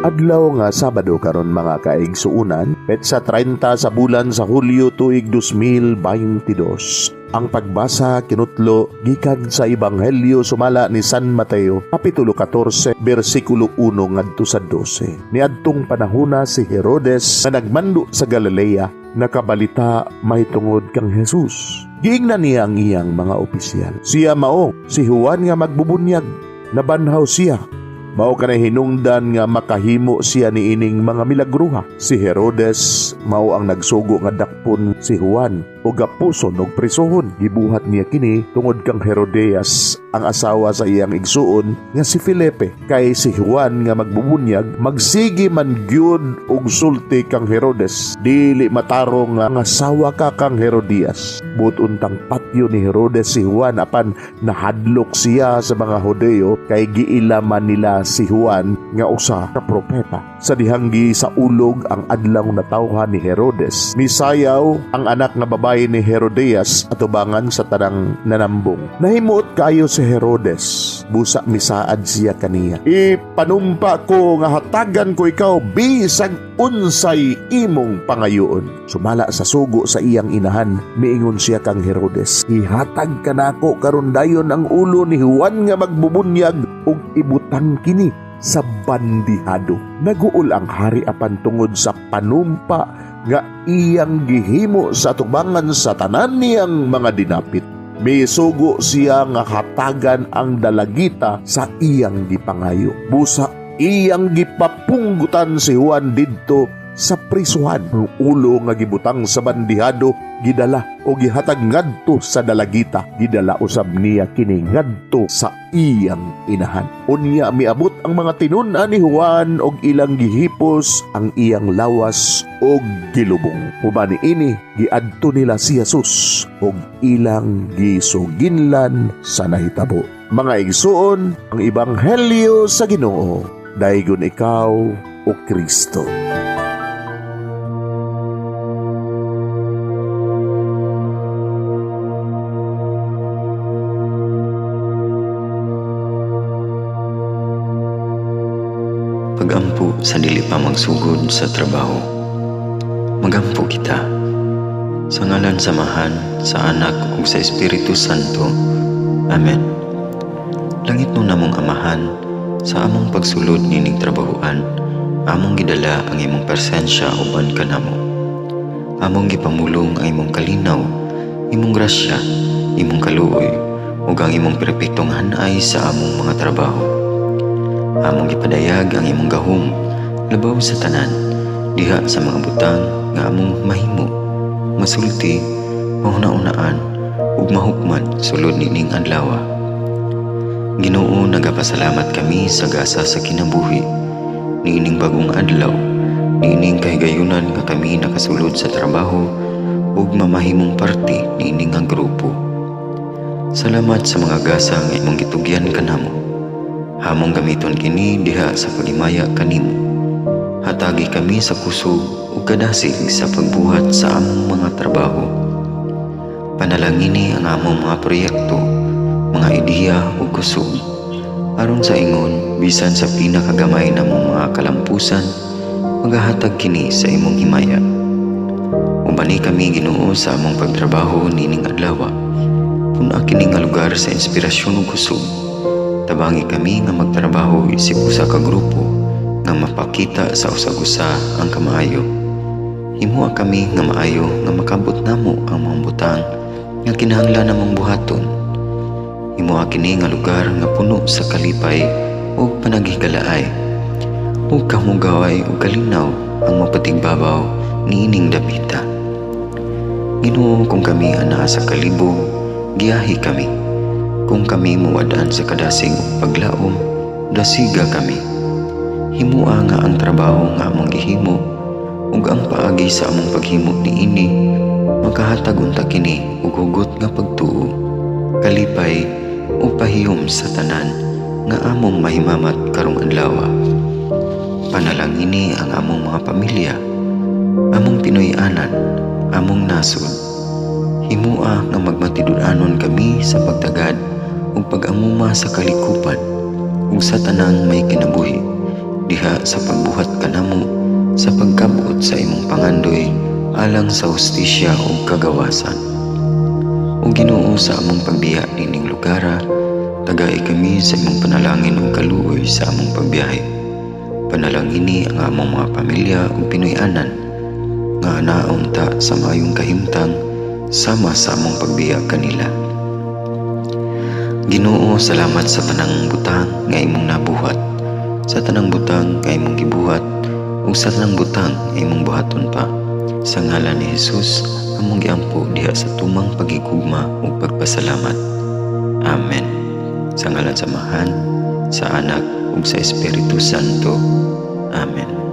Adlaw nga Sabado karon, mga kaigsuunan, petsa 30 sa bulan sa Hulyo, tuig 2022. Ang pagbasa kinutlo gikan sa Ebanghelyo sumala ni San Mateo, kapitulo 14, bersikulo 1 ngadto sa 12. Niadtong panahona, si Herodes nga nagmando sa Galilea nakabalita mahitungod kang Jesus. Giingnan niya ang iyang mga opisyal. "Siya mao si Juan nga magbubunyag. Nabanhaw siya. Mao kanay hinungdan nga makahimo siya niining mga milagruha." Si Herodes mao ang nagsugo nga dakpon si Juan ug gapuson og prisohon. Gibuhat niya kini tungod kang Herodias, ang asawa sa iyang igsuon nga si Felipe. Kay si Juan nga magbubunyag magsige man gyud og sulti kang Herodes, "Dili matarong nga asawa ka kang Herodias." Buot untang patyo ni Herodes si Juan, apan nahadlok siya sa mga Hudeo kay giila man nila si Juan nga usa ka propeta. Sa dihang gisaulog ang adlaw natawhan ni Herodes, misayaw ang anak nga babae ni Herodias atubangan sa tanang nanambong. Nahimuot kaayo si Herodes, busa misaad siya kaniya. "Ipanumpa ko nga hatagan ko ikaw bisag unsay imong pangayoon." Sumala sa sugo sa iyang inahan, miingon siya kang Herodes, "Ihatag kanako karon dayon ang ulo ni Juan nga magbubunyag ug ibutang kini sa bandihado." Naguol ang hari, apan tungod sa panumpa nga iyang gihimo sa atubangan sa tanan niyang mga dinapit, misugo siya nga hatagan ang dalagita sa iyang gipangayo. Busa iyang gipapunggutan si Juan didto sa prisuhan. Ang ulo nga gibutang sa bandihado gidala o gihatag ngadto sa dalagita. Gidala usab niya kini ngadto sa iyang inahan. Unya miabot ang mga tinun-an ni Juan og ilang gihipos ang iyang lawas og gilubong. Uban niini, giadto nila si Jesus og ilang gisuginlan sa nahitabo. Mga igsuon, ang ebanghelyo sa Ginoo. Daygon ikaw, o Kristo. Pagampo sa dili pa magsugod sa trabaho. Magampo kita. Sa ngalan sa Amahan, sa Anak ug sa Espiritu Santo. Amen. Langitnon namong Amahan, sa among pagsulod nining trabahoan, among gidala ang imong presensya uban kanamo. Among gipamulong ang imong kalinaw, imong grasya, imong kaluoy, ug ang imong perpektong hanay sa among mga trabaho. Among gipadayag ang imong gahom labaw sa tanan diha sa mga butang nga among mahimo, masulti, mahuna-unaan ug mahukman sulod nining adlaw. Ginoo, nagapasalamat kami sa gasa sa kinabuhi niining bagong adlaw, niining kahigayunan nga kami nakasulod sa trabaho ug mamahimong parte niini nga grupo. Salamat sa mga gasa nga imong gitugyan kanamo. Among gamiton kini diha sa paghimaya kanimo. Hatagi kami sa kusog ug kadasig sa pagbuhat sa among mga trabaho. Panalangini ang among mga proyekto, mga ideya ug kusog. Aron sa ingon, bisan sa pinakagamay namong mga kalampusan, magahatag kini sa imong himaya. Ubani kami, Ginoo, sa among pagtrabaho nining adlaw. Pun-a kini nga lugar sa inspirasyon ug kusog. Tabangi kami nga magtrabaho isip usa ka grupo nga mapakita sa usag-usa ang kamaayo. Himoa kami nga maayo nga makabot namo ang mga butang nga kinahanglan namong buhaton. Himoa kini nga lugar nga puno sa kalipay ug panaghigalaay. Ug kamugaway ug kalinaw ang mapatigbabaw niining dapita. Ginoo, kung kami anaa sa kalibog, giyahi kami. Kung kami muwad-an sa kadasig ug paglaom, dasiga kami. Himoa nga ang trabaho nga among gihimo ug ang paagi sa among paghimo niini makahatag unta kini og hugot nga pagtuo, kalipay ug pahiyom sa tanan nga among mahimamat karong adlaw. Panalangini ang among mga pamilya, among Pinoy-anan, among nasod. Himoa nga magmatinud-anon kami sa pagtagad ug pag-amuma sa kalikupan ug sa tanang may kinabuhi Diha sa pagbuhat kanamo sa pagkabot sa imong pangandoy alang sa hustisya ug kagawasan. O Ginoo, sa among pagbiya niining lugara, tagai kami sa imong panalangin ug kaluoy sa among pagbiyahe. Panalangini ang among mga pamilya ug Pinoy-anan nga anaon ta sa maayong kahimtang sama sa among pagbiya kanila. Ginoo, salamat sa tanang butang nga imong nabuhat, sa tanang butang nga imong gibuhat, ug sa tanang butang nga imong buhaton pa. Sa ngalan ni Jesus, among giampo diha sa tumang pagigugma ug pagpasalamat. Amen. Sa ngalan sa Amahan, sa Anak ug sa Espiritu Santo. Amen.